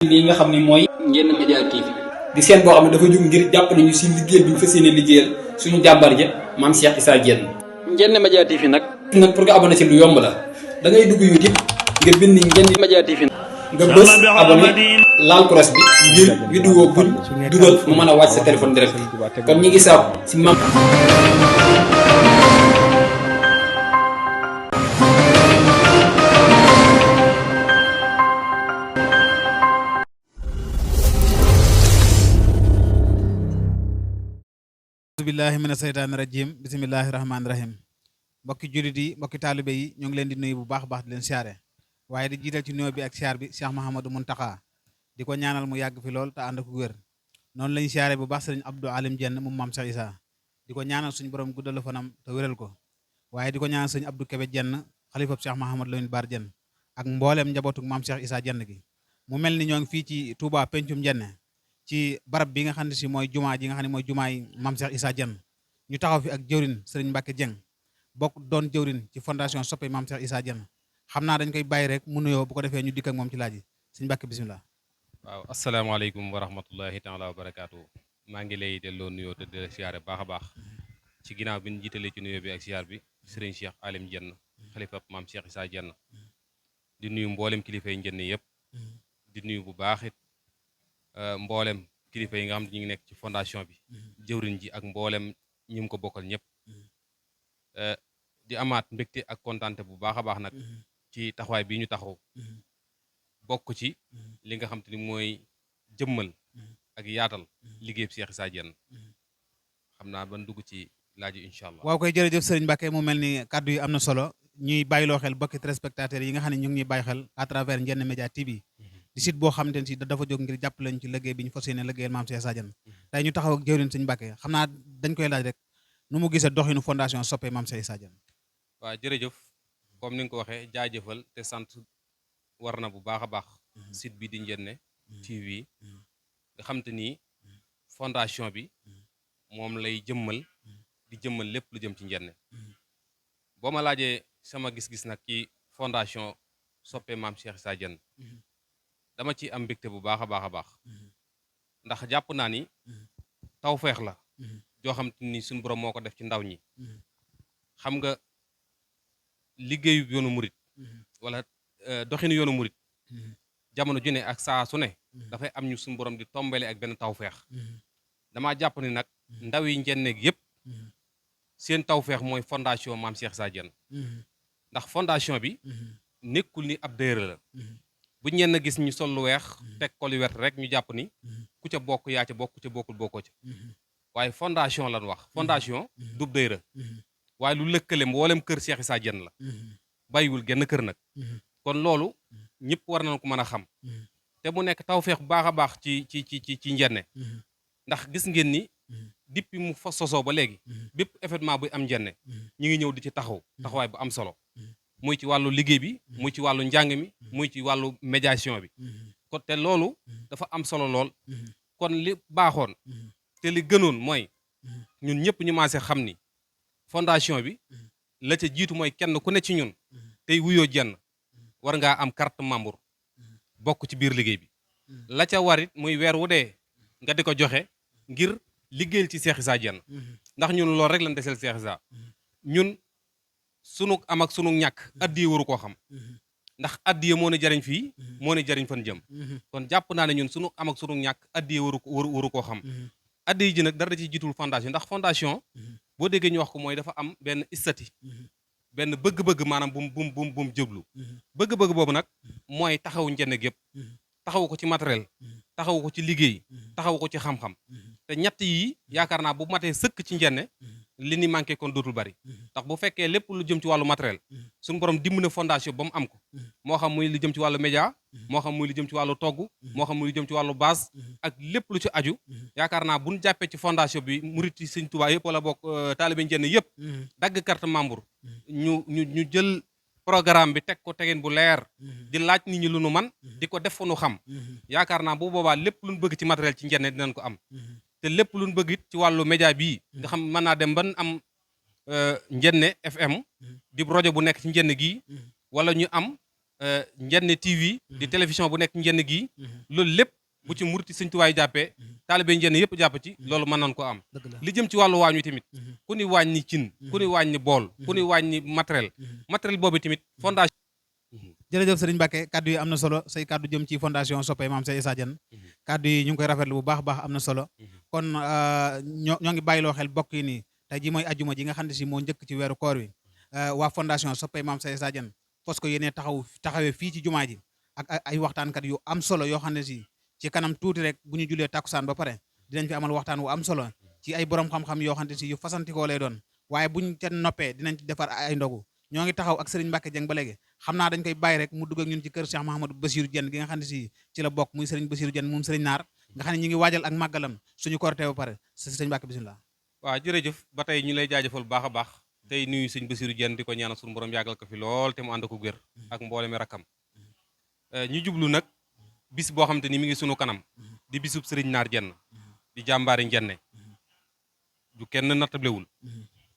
lii nga xam ni mooy Ndiéné Média TV di seen boo xam ne dafa jóg ngir jàppale ñu si liggéey bi ñu fas yéene liggéeyal suñu jàmbar ja maam Cheikh Issa Diène. Ndiéné Média TV nag pour nga abonné si lu yomb la da ngay dugg YouTube nga bind Ndiéné Média TV nga bës abonné laal cross bi ngir vidéo buñ dugal mu mën a wàcc sa téléphone direct kon ñi ngi saabu si maam. billahi mina seytaani rajim bisimillahi rahmaani rahim mbokki jullit yi mbokki taalibe yi ñoo ngi leen di nuyu bu baax baax di leen siyaare waaye di jiital ci nuyoo bi ak siyaar bi Cheikh Mouhamadou Mountakha di ko ñaanal mu yàgg fi lool te ànd ak wér noonu lañu siyaare bu baax sëriñ Abdou Alim Diène moom maam Cheikh Issa di ko ñaanal suñu borom guddal fanam te wéral ko waaye di ko ñaanal sëriñ Abdou Kébé Diène xalifab Cheikh Mouhamadou Lamine Bara Diène ak mbooleem njabootu maam Cheikh Issa Diène gi mu mel ni ñoo ngi fii ci Touba Pencum Diène ci barab bi nga xam ne si mooy jumaa ji nga xam ne mooy jumaay maam Cheikh Issa Diène ñu taxaw fi ak jëwrin sëriñ Mbacke Dieng bokk doon jëwrin ci fondation soppe maam Cheikh Issa Diène xam naa dañ koy bàyyi rek mu nuyoo bu ko defee ñu dikk ak moom ci laaj yi sëriñ Mbacke bisimilah. waaw asalaamaaleykum wa rahmatullahi taala wa barakaatu maa ngi lay delloo nuyoo te di la siyaare baax a baax ci ginnaaw bi ñu jiitalee ci nuyoo bi ak siyaar bi sëriñ Cheikh Alim Diène xalifa maam Cheikh Issa Diène di nuyu mboolem kilifa yi Diène yëpp di nuyu bu baax it mboolem kilifa yi nga xam ne ñu ngi nekk ci fondation bi jëwrin ji ak mboolem ñi mu ko bokkal ñëpp di amaat mbégte ak kontaante bu baax a baax nag ci taxawaay bii ñu taxaw bokk ci li nga xam te ni mooy jëmmal ak yaatal liggéeyub Cheikh Issa Diène xam naa ban dugg ci laaj yi incha allah. waaw koy jërëjëf sëriñ Mbacke mu mel ni kàddu yi am na solo ñuy bàyyiloo xel bokki téléspectateurs yi nga xam ne ñu ngi ñuy bàyyi xel à travers Ndiéné Média TV di site boo xamante ne si dafa jóg ngir jàpp leen ci liggéey bi ñu fas yéene liggéeyal maam Cheikh Issa Diène tey ñu taxaw ak jëwriñ sëriñ Mbacke xam naa dañ koy laaj rek nu mu gisee doxinu fondation soppe maam Cheikh Issa Diène. waaw jërëjëf comme ni nga ko waxee jaajëfal te sant war na bu baax a baax site bi di Ndiéné TV nga xam te ni fondation bi moom lay jëmmal di jëmmal lépp lu jëm ci Ndiéné boo ma laajee sama gis-gis nag ci fondation soppe maam Cheikh Issa Diène dama ci am mbégte bu baax a baax a baax ndax jàpp naa ni tawfeex la joo xam te ni suñu borom moo ko def ci ndaw ñi xam nga liggéeyu yoonu murit wala doxinu yoonu murit jamono ju ne ak saa su ne dafay am ñu suñu borom di tombale ak benn tawfeex damaa jàpp ni nag ndaw yi Ndiéné yëpp seen tawfeex mooy fondation maam Cheikh Issa Diène ndax fondation bi nekkul ni ab daayira la bu ñenn gis ñu sol lu weex teg ko lu wert rek ñu jàpp ni ku ca bokk yaa ca bokk ku ca bokkul bokkoo ca waaye fondation lan wax fondation du daayira waaye lu lëkkale mboolem kër Cheikh Issa Diène la bàyyiwul genn kër nag kon loolu ñëpp war nañ ko mën a xam te mu nekk tawfeex bu baax a baax ci Ndiéné ndax gis ngeen ni depuis mu fa sosoo ba léegi bépp événement buy am Ndiéné ñu ngi ñëw di ci taxawaay bu am solo muy ci wàllu liggéey bi muy ci wàllu njàng mi muy ci wàllu médiation bi kon te loolu dafa am solo lool kon li baaxoon te li gënoon mooy ñun ñëpp ñu maase xam ni fondation bi la ca jiitu mooy kenn ku ne ci ñun tey wuyoo Diène war ngaa am carte membre bokk ci biir liggéey bi la ca warit muy weer wu dee nga di ko joxe ngir liggéeyal ci Cheikh Issa Diène ndax ñun loolu rek lañ deseel Cheikh Issa ñun sunu am ak sunu ñàkk addiye waru koo xam ndax addiye moo ne jariñ fii moo ne jariñ fan jëm kon jàpp naa ne ñun sunu am ak sunu ñàkk addiye waru koo xam addiye ji nag dara ci jiitul fondation ndax fondation boo déggee ñu wax ko mooy dafa am benn statut benn bëgg-bëgg maanaam bu mu jëblu bëgg-bëgg boobu nag mooy taxawu Ndiéné gépp taxawu ko ci matériel taxawu ko ci liggéey taxawu ko ci xam-xam te ñett yi yaakaar naa bu matee sëkk ci Ndiéné li ni manqué kon dootul bari ndax bu fekkee lépp lu jëm ci wàllu matériel suñu borom dimbali na fondation ba mu am ko moo xam muy lu jëm ci wàllu média moo xam muy lu jëm ci wàllu togg moo xam muy lu jëm ci wàllu base ak lépp lu ci aju yaakaar naa buñ jàppee ci fondation bi murit yi Sëñ Tuubaa yëpp wala bokk taalibe Ndiéné yëpp dagg carte membre ñu jël programme bi teg ko tegeen bu leer di laaj nit ñi lu nu man di ko def fu nu xam yaakaar naa bu boobaa lépp luñ bëgg ci matériel ci Ndiéné dinañ ko am te lépp luñ bëgg it ci wàllu média bii nga xam mën naa dem ban am Ndiéné FM di rajo bu nekk ci Ndiéné gii wala ñu am Njenne TV di télévision bu nekk Njenne gii loolu lépp bu ci murti Sëñ Tuubaa jàppee taalibe Njenne yëpp jàpp ci loolu mën nañ ko am li jëm ci wàllu waañ wi tamit ku ni wàññi cin ku ni wàññi bool ku ni wàññi matériel boobu tamit fondation. jërëjëf sëriñ Mbacke kaddu yi am na solo say kaddu jëm ci fondation soppay maam Cheikh Issa Diène kaddu yi ñu ngi koy rafetlu bu baax a baax am na solo kon ñoo ngi bàyyiloo xel bokk yi nii tey ji mooy ajuma ji nga xam ne si moo njëkk ci weeru koor wi waa fondation soppay maam Cheikh Issa Diène fos ko yéene taxawee fii ci jumaa ji ak ay waxtaankat yu am solo yoo xam ne si ci kanam tuuti rek bu ñu julee takkusaan ba pare dinañ fi amal waxtaan wu am solo ci ay borom xam-xam yoo xam ne si yu fasantikoo lay doon waaye buñ ca noppee dinañ ci defar ay ndogu ñoo ngi taxaw ak Serigne Mbacke Dieng ba léegi xam naa dañ koy bàyyi rek mu dugg ak ñun ci kër Cheikh Mahamadou Bassirou Diène gi nga xam ne si ci la bokk muy Serigne Bassirou Diène moom Serigne Naar nga xam ne ñu ngi waajal ak màggalam suñu korité ba pare Serigne Mbacke bismillah. waaw jërëjëf ba tey ñu lay jaajëfal bu baax a baax tey nuyu Serigne Bassirou Diène di ko ñaanal suñu borom yàggal ko fi lool te mu ànd ko wér ak mboolemi rakkam ñu jublu nag bis boo xam te ni mi ngi sunu kanam di bisub Serigne Naar Diène di jàmbaari Njenne ju kenn nattablewul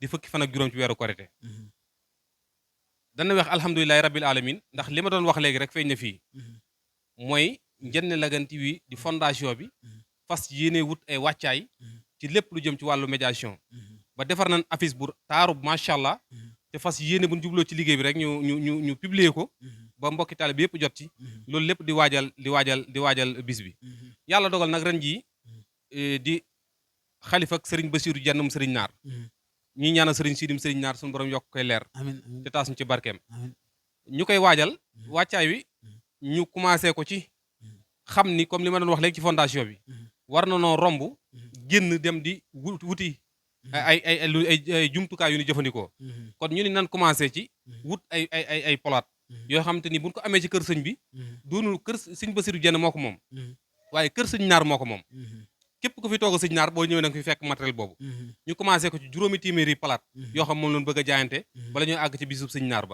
di fukki fan ak juróom ci weeru korité dana wax alhamdulilahi rabbil alamin ndax li ma doon wax léegi rek feeñ na fii mooy Njenne Lagane TV di fondation bi fas yéene wut ay wàccaay ci lépp lu jëm ci wàllu médiation ba defar nañ affiche bu taaru macha allah te fas yéene bu ñu jubloo ci liggéey bi rek ñu publier ko ba mbokki taalibe bi yëpp jot ci loolu lépp di waajal bis bi yàlla dogal nag ren jii di xalifa ak Serigne Bassirou Diène mu Serigne Naar ñi ñaanal Serigne Sidim Serigne Naar suñu borom yokk koy leer te taas ñu ci barkeem ñu koy waajal wàccaay wi ñu commencé ko ci xam ni comme li ma doon wax léegi ci fondation bi war na noo romb génn dem di wuti ay jumtukaay yu ñu jëfandikoo kon ñu ni nan commencé ci wut ay polaat yoo xam te ni buñ ko amee ci kër sëñ bi doonul kër sëñ Bassirou Diène moo ko moom waaye kër sëñ Naar moo ko moom képp ku fi toog a sëñ Naar boo ñëwee da nga fi fekk matériel boobu ñu commencé ko ci juróomi téeméeri palaat yoo xam moom loonu bëgg a jaayante bala ñuy àgg ci bisub sëñ Naar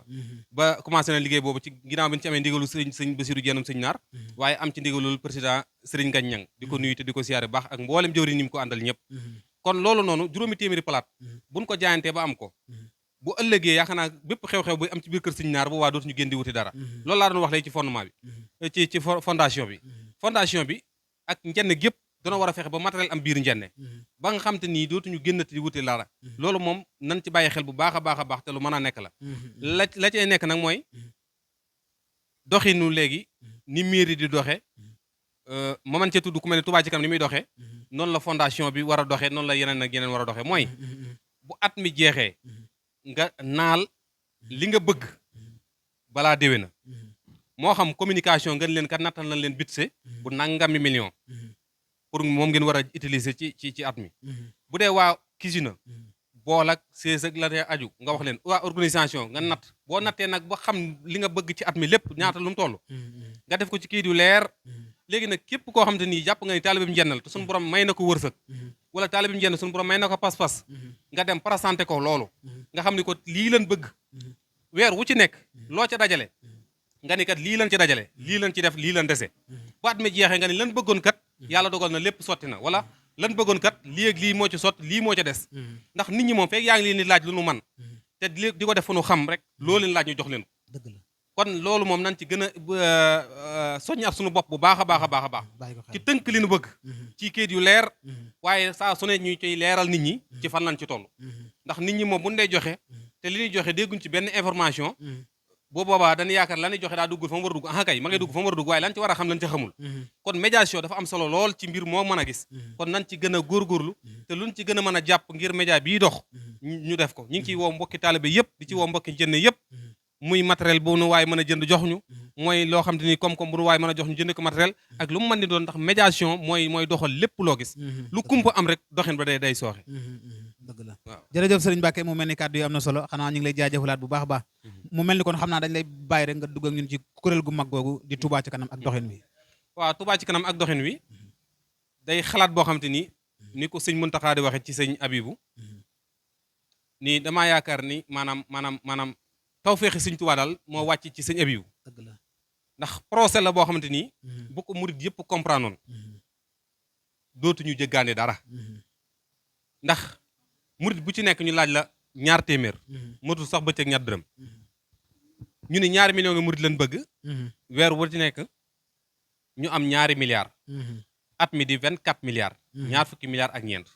ba commencé na liggéey boobu ci ginnaaw bi ñu ci amee ndigalu sëñ Bassirou Diène sëñ Naar waaye am ci ndigalul président Serigne Ngagne Niang di ko nuyu te di ko siyaare baax ak mboolem jëwri ni mu ko àndal ñëpp kon loolu noonu juróomi téeméeri palaat buñ ko jaayantee ba am ko bu ëllëgee yaakaar naa bépp xew-xew bu am ci biir kër sëñ Naar bu waa dootuñu génn di wuti dara loolu laa doon wax léegi ci fondement bi ci fondation bi ak Njenne gépp dana war a fexe ba matériel am biir Njenne ba nga xam te nii dootuñu génnati di wuti dara loolu moom nañ ci bàyyi xel bu baax a baax a baax te lu mën a nekk la cay nekk nag mooy doxinu léegi ni mairie di doxe ma man cee tudd ku mel ne Touba ci kanam ni muy doxee noonu la fondation bi war a doxee noonu la yeneen ak yeneen war a doxee mooy bu at mi jeexee nga naal li nga bëgg balaa déwé na moo xam communication ngeen leen kat nattal nañ leen budget bu nangami million pour moom ngeen war a utiliser ci at mi bu dee waa cuisine bool ak sees ak la te aju nga wax leen waa organisation nga natt boo nattee nag ba xam li nga bëgg ci at mi lépp ñaata lu mu toll nga def ko ci kayit yu leer léegi nag képp koo xam te nii jàpp nga ni taalibe bi Njenne la te suñu borom may na ko wërsëg wala taalibe bi Njenne suñu borom may na ko pas-pas nga dem présenté ko loolu nga xam ni ko lii lan bëgg weer wu ci nekk loo ca dajale nga ni kat lii lan ci dajale lii lan ci def lii lan dese bu at mi jeexee nga ni lan bëggoon kat yàlla dogal na lépp sotti na wala lan bëggoon kat lii ak lii moo ci sotti lii moo ca des ndax nit ñi moom fekk yaa ngi leen di laaj lu nu man te di ko def fu nu xam rek loolu leen laaj ñu jox leen ko kon loolu moom nañ ci gën a soññaat suñu bopp bu baax a baax a baax a baax ci tënk li nu bëgg ci kayit yu leer waaye saa su ne ñu ciy leeral nit ñi ci fan lañ ci toll ndax nit ñi moom bu ñu dee joxe te li ñuy joxe dégguñ ci benn information boo boobaa dañuy yaakaar la ñuy joxe daa duggul fa mu war a dugg ah kay ma ngay dugg fa mu war a dugg waaye lan ci war a xam lan ci xamul kon médiation dafa am solo lool ci mbir moo mën a gis kon nañ ci gën a góorgóorlu te luñ ci gën a mën a jàpp ngir média bii dox ñu def ko ñu ngi ciy woo mbokki taalibe yëpp di ci woo mbokki Njenne yëpp muy matériel bu nu waay mën a jënd jox ñu mooy loo xam te ni comme bu nu waay mën a jox ñu jënd ko matériel ak lu mu mën di doon ndax médiation mooy doxal lépp loo gis lu kumpa am rek doxin ba day sooxe dëgg la waaw jërëjëf Serigne Mbacke mu mel ni kàddu yi am na solo xanaa ñu ngi lay jaajëfalaat bu baax a baax mu mel ni kon xam naa dañ lay bàyyi rek nga dugg ak ñun ci kuréel gu mag googu di Touba ci kanam ak doxin wi waaw Touba ci kanam ak doxin wi day xalaat boo xam te ni ko sëñ Mountakha di waxe ci sëñ Abibou ni damaa yaakaar ni maanaam tawfeexi sëñ Touba daal moo wàcc ci sëñ Abibou dëgg la ndax procès la boo xamante ni bu ko murid yëpp comprendre noonu dootuñu jëggaane dara ndax murid bu ci nekk ñu laaj la ñaar téeméer matul sax bëccëg ñaar dërëm ñu ne ñaari millions nga murit lañ bëgg weer wu ci nekk ñu am ñaari milliards at mi di 24 milliards ñaar fukki milliards ak ñeent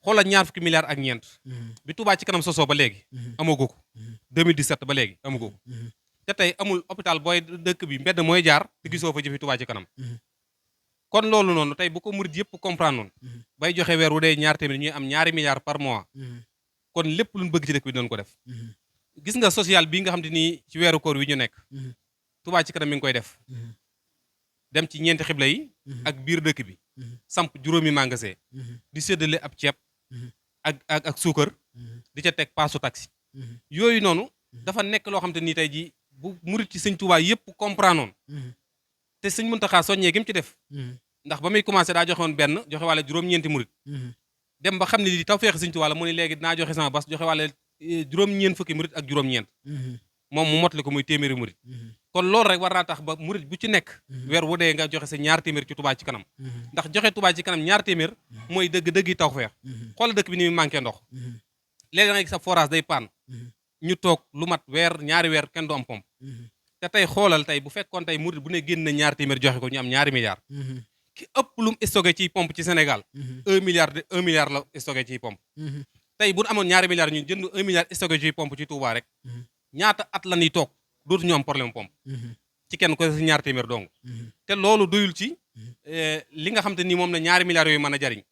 xoolal ñaar fukki milliards ak ñeent bi Touba ci kanam sosoo ba léegi amagu ko 2017 ba léegi amagu ko te tey amul hôpital booy dëkk bi mbedd mooy jaar te gisoo fa jëfi Touba ci kanam kon loolu noonu tey bu ko murit yëpp comprendre noonu bay joxe weer wu dee ñaar téeméer ñuy am ñaari milliards par mois kon lépp luñ bëgg ci dëkk bi doon ko def gis nga social bii nga xam te ni ci weeru koor wi ñu nekk Touba ci kanam mi ngi koy def dem ci ñeenti xibla yi ak biir dëkk bi samp juróomi magasin di séddale ab ceeb ak suukar di ca teg paasu taxi yooyu noonu dafa nekk loo xam te ni tey ji bu murit ci sëñ Touba yëpp comprendre noonu te sëñ Muntaxa soññee gi mu ci def ndax ba muy commencé daa joxe woon benn joxe wàlle juróom-ñeenti murit dem ba xam ne li taw feex sëñ Touba la mu ne léegi dinaa joxe sama bas joxe wàlle juróom-ñeent fukki murit ak juróom-ñeent moom mu motali ko muy téeméeri murit kon loolu rek war naa tax ba murit bu ci nekk weer wu dee nga joxe sa ñaar téeméer ci Touba ci kanam ndax joxe Touba ci kanam ñaar téeméer mooy dëgg yi taw feex xool dëkk bi ni mu manqué ndox léegi da ngay gis sa forage day paan ñu toog lu mat ñaari weer kenn du am pompe te tey xoolal tey bu fekkoon tey murit bu ne génn na ñaar téeméer joxe ko ñu am ñaari milliards ki ëpp lu mu stocké ciy pompe ci Sénégal 1 milliard la stocké ciy pompe tey bu ñu amoon ñaari milliards ñu jënd 1 milliard stocké ciy pompe ci Touba rek ñaata at la ñuy toog dootu ñu am problème pompe ci kenn ko si ñaar téeméer dong te loolu doyul ci li nga xam te ni moom la ñaari milliards yooyu mën a jariñ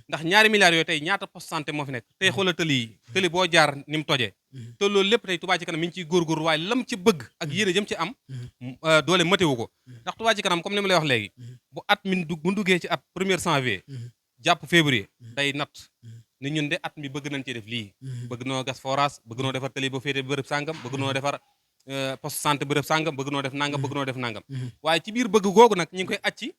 ndax ñaari milliards yooyu tey ñaata poste santé moo fi nekk tey xoolal tëli boo jaar ni mu tojee te loolu lépp tey Touba ci kanam mi ngi ciy góorgóorlu waaye lam ci bëgg ak yéene jëm ci am doole matewu ko ndax Touba ci kanam comme ni ma lay wax léegi bu at mi bu duggee ci at 1er janvier jàpp février day natt ni ñun de at mi bëgg nañ ci def lii bëgg noo gas forage bëgg noo defar tëli ba féete bërëb sàngam bëgg noo defar poste santé bërëb sàngam bëgg noo def nangam bëgg noo def nangam waaye ci biir bëgg googu nag ñi ngi koy acci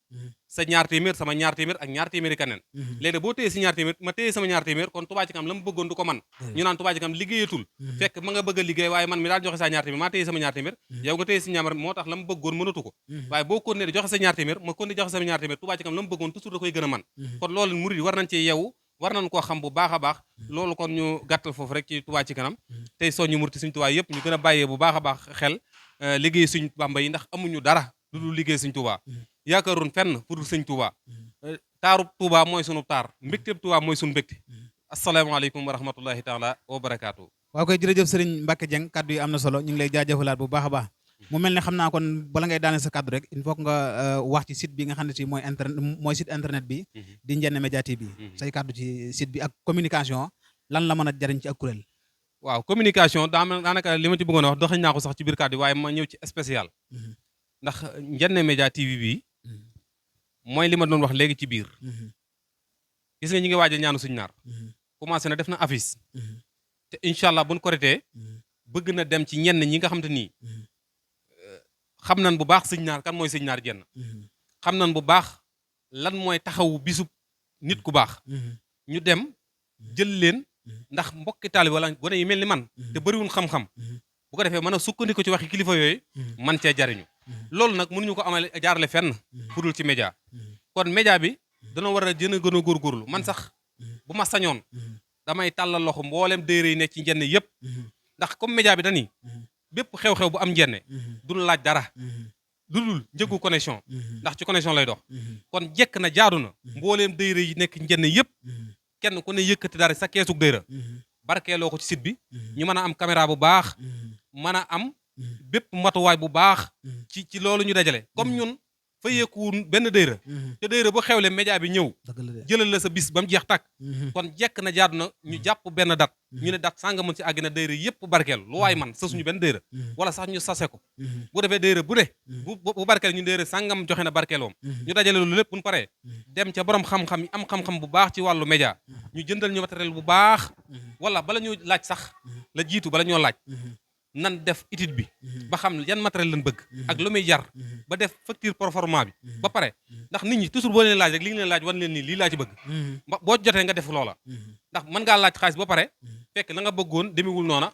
sa ñaar téeméer sama ñaar téeméer ak ñaar téeméeri kaneen léegi boo téyee si ñaar téeméer ma téyee sama ñaar téeméer kon Touba ci kanam la mu bëggoon du ko man ñu naan Touba ci kanam liggéeyatul fekk ma nga bëgg a liggéey waaye man mi daal joxe sa ñaar téeméer maa téyee sama ñaar téeméer yow nga téyee si ñaar moo tax la mu bëggoon mënatu ko waaye boo continué di joxe sa ñaar téeméer ma continué joxe sama ñaar téeméer Touba ci kanam la mu bëggoon toujours da koy gën a man kon loolu murid yi war nañ ci yeewu war nañ koo xam bu baax a baax loolu kon ñu gàttal foofu rek ci Touba ci kanam tey soññu murid suñ Touba yëpp ñu gën a bàyyee bu baax a baax xel liggéey suñ Bàmba yi ndax amuñu dara lu dul liggéey suñ Touba yaakaaroon fenn fu dul sëñ Touba taarub Touba mooy sunu taar mbégteeb Touba mooy sunu mbégte asalaamaaleykum wa rahmatullahi taala wa barakaatu. waaw koy jërëjëf sëriñ Mbacke Dieng kaddu yi am na solo ñu ngi lay jaajëfalaat bu baax a baax mu mel ne xam naa kon bala ngay daane sa kaddu rek il faut que nga wax ci site bi nga xam ne si mooy site internet bi di Ndiéné Média TV bi say kaddu ci site bi ak communication lan la mën a jariñ ci ak kuréel. waaw communication daanaka li ma ci bëggoon a wax doxañ naa ko sax ci biir kaddu waaye ma ñëw ci spécial ndax Ndiéné Média TV bi mooy li ma doon wax léegi ci biir gis nga ñi ngi waaj a ñaanu suñu naar commencé na def na affiche te incha allah buñ koritee bëgg na dem ci ñenn ñi nga xam te nii xam nañ bu baax sëñ naar kan mooy sëñ naar jenn xam nañ bu baax lan mooy taxawu bisub nit ku baax ñu dem jël leen ndax mbokki taalibe wala gone yi mel ni man te bëriwul xam-xam bu ko defee mën a sukkandiku ci waxi kilifa yooyu man cee jariñu loolu nag mënuñu ko amal jaarale fenn fu dul ci média kon média bi dana war a gën a góorgóorlu man sax bu ma sañoon damay tàllal loxo mboolem déere yi nekk ci Ndiéné yëpp ndax comme média bi dani bépp xew-xew bu am Ndiéné duñ laaj dara lu dul njëgu connexion ndax ci connexion lay dox kon jekk na jaadu na mbooleem déere yi nekk Ndiéné yëpp kenn ku ne yëkkati dara sa keesug déera barkeeloo ko ci site bi ñu mën a am caméra bu baax mën a am bépp matuwaay bu baax ci loolu ñu dajale comme ñun fayeekuwun benn déera te déera bu xewle média bi ñëw jëlal la sa bis ba mu jeex tàkk kon jekk na jaadu na ñu jàpp benn dat ñu ne dat sanga mën ci àgg na déera yëpp barkeel lu waay man sasuñu benn déera wala sax ñu sase ko bu defee déera bu ne bu barkeel ñu déera sangam joxe na barkeeloom ñu dajale loolu lépp buñ paree dem ca borom xam-xam yi am xam-xam bu baax ci wàllu média ñu jëndal ñu matériel bu baax wala bala ñu laaj sax la jiitu bala ñoo laaj nan def étude bi ba xam yan matériel lañ bëgg ak lu muy jar ba def facture performant bi ba pare ndax nit ñi toujours boo leen laaj rek li nga leen laaj wan leen nii lii laa ci bëgg boo jotee nga def loola ndax mën ngaa laaj xaalis ba pare fekk la nga bëggoon demewul noona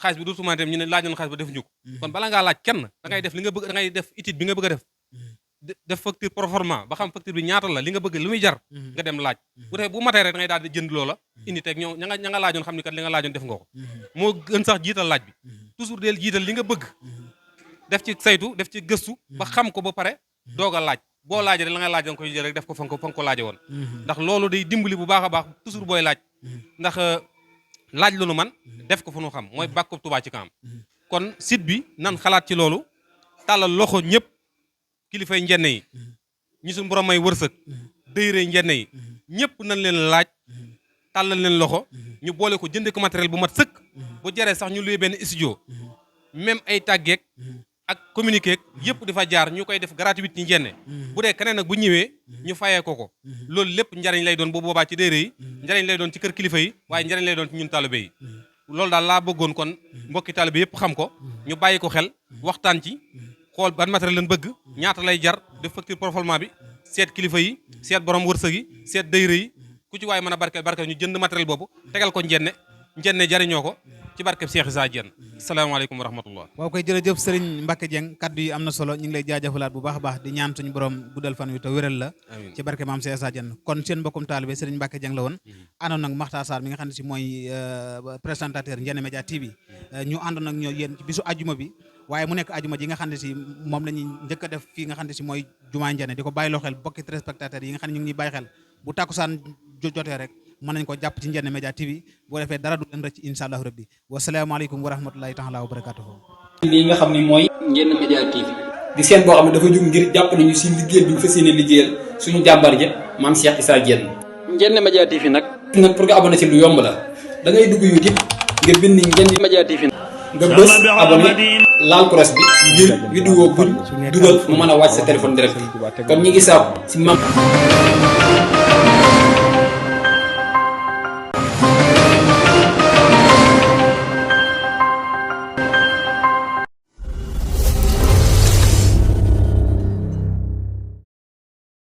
xaalis bi dootuma dem ñu ne laaj nañ xaalis ba defuñu ko kon bala ngaa laaj kenn da ngay def li nga bëgg da ngay def étude bi nga bëgg a def def facture proforma ba xam facture bi ñaata la li nga bëgg lu muy jar nga dem laaj bu defee bu matee rek da ngay daal di jënd loola indi teg ñoo ña nga laajoon xam ni kat li nga laajoon def nga ko moo gën sax jiital laaj bi toujours del jiital li nga bëgg def ci saytu def ci gëstu ba xam ko ba pare doog a laaj boo laajee rek la nga laaj da nga koy jël rek def ko fa nga ko laaje woon ndax loolu day dimbali bu baax a baax toujours booy laaj ndax laaj lu nu man def ko fu nu xam mooy bàkkub Touba ci kanam kon site bi nan xalaat ci loolu tàllal loxo ñëpp kilifay njenne yi ñi suñu borom may wërsëg dëyree njenne yi ñëpp nañ leen laaj tàllal leen loxo ñu boole ko jënde ko matériel bu mat sëkk bu jaree sax ñu luy benn studio même ay tàggeek ak communiqué yëpp di fa jaar ñu koy def gratuit ci njenne bu dee keneen nag bu ñëwee ñu fayee ko loolu lépp njariñ lay doon bu boobaa ci dëyree yi njariñ lay doon ci kër kilifa yi waaye njariñ lay doon ci ñun taalibe yi loolu daal laa bëggoon kon mbokki taalibe yëpp xam ko ñu bàyyi ko xel waxtaan ci xool ban matériel lañ bëgg ñaata lay jar def facture proforma bi seet kilifa yi seet borom wërsëg yi seet dayre yi ku ci waaye mën a barkeel ñu jënd matériel boobu tegal ko njenne jariñoo ko ci barkeb Cheikh Issa Diène salaamaaleykum wa rahmatullah waaw koy jërëjëf Serigne Mbacke Dieng kaddu yi am na solo ñu ngi lay jaajëfalaat bu baax a baax di ñaan suñu borom guddal fan wi te wéral la ci barke maam Cheikh Issa Diène kon seen mbokkum taalibe Serigne Mbacke Dieng la woon àndoon nag Makhtar Sarr mi nga xam ne si mooy présentateur Ndiéné Média TV ñu àndoon ak ñoo yéen ci bisu ajuma bi waaye mu nekk ajuma ji nga xam ne si moom la ñuy njëkk a def fii nga xam ne si mooy jumaa Ndiéné di ko bàyyi loo xel bokki téléspectateurs yi nga xam ne ñu ngi ñuy bàyyi xel bu tàkkusaan jotee rek mën nañ ko jàpp ci Ndiéné Média TV boo defee dara du leen rëcc insha allahu rabbi wasalaamaaleykum wa rahmatullahi taala wa barakatuhu lii nga xam ni mooy Ndiéné Média TV di seen boo xam ne dafa jóg ngir jàppale ñu si liggéey bi ñu fas yéene liggéeyal suñu jàmbar ja maam Cheikh Issa Diène Ndiéné Média TV nag pour nga abonné ci lu yomb la da ngay dugg YouTube nga bind Ndiéné Média TV nga bës abonné laal cross bi ngir vidéo buñ dugal mu mën a wàcc sa téléphone direct kon ñi ngi saabu si mam